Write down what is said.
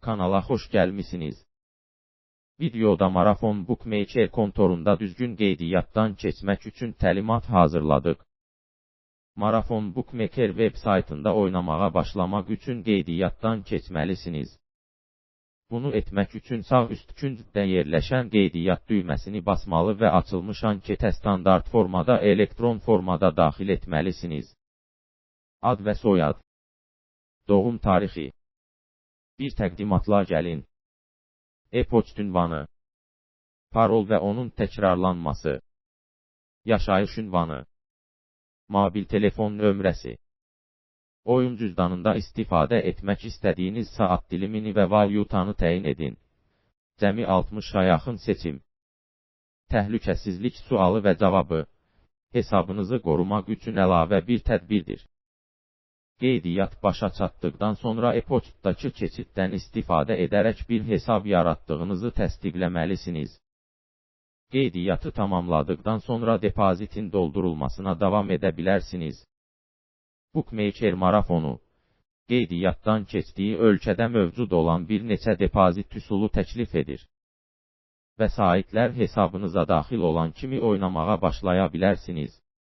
Kanala xoş gəlmisiniz. Videoda Marafon Bookmaker kontorunda düzgün qeydiyyatdan keçmək üçün təlimat hazırladıq. Marafon Bookmaker web saytında oynamağa başlamaq üçün qeydiyyatdan keçməlisiniz. Bunu etmək üçün sağ üst küncdə yerləşən qeydiyyat düyməsini basmalı və açılmış anketə standart formada elektron formada daxil etməlisiniz. Ad və soyad. Doğum tarixi. Bir təqdimatla gəlin. E-poçt ünvanı. Parol və onun təkrarlanması. Yaşayış ünvanı. Mobil telefon nömrəsi. Oyun cüzdanında istifadə etmək istədiyiniz saat dilimini və valyutanı təyin edin. Cəmi 60-a yaxın seçim. Təhlükəsizlik sualı və cavabı. Hesabınızı qorumaq üçün əlavə bir tədbirdir. Qeydiyyat başa çatdıqdan sonra e-poçtdakı keçiddən istifadə edərək bir hesab yaratdığınızı təsdiqləməlisiniz. Qeydiyyatı tamamladıqdan sonra depozitin doldurulmasına davam edə bilərsiniz. Bookmaker marafonu qeydiyyatdan keçdiyi ölkədə mövcud olan bir neçə depozit üsulu təklif edir. Vəsaitlər hesabınıza daxil olan kimi oynamağa başlaya bilərsiniz.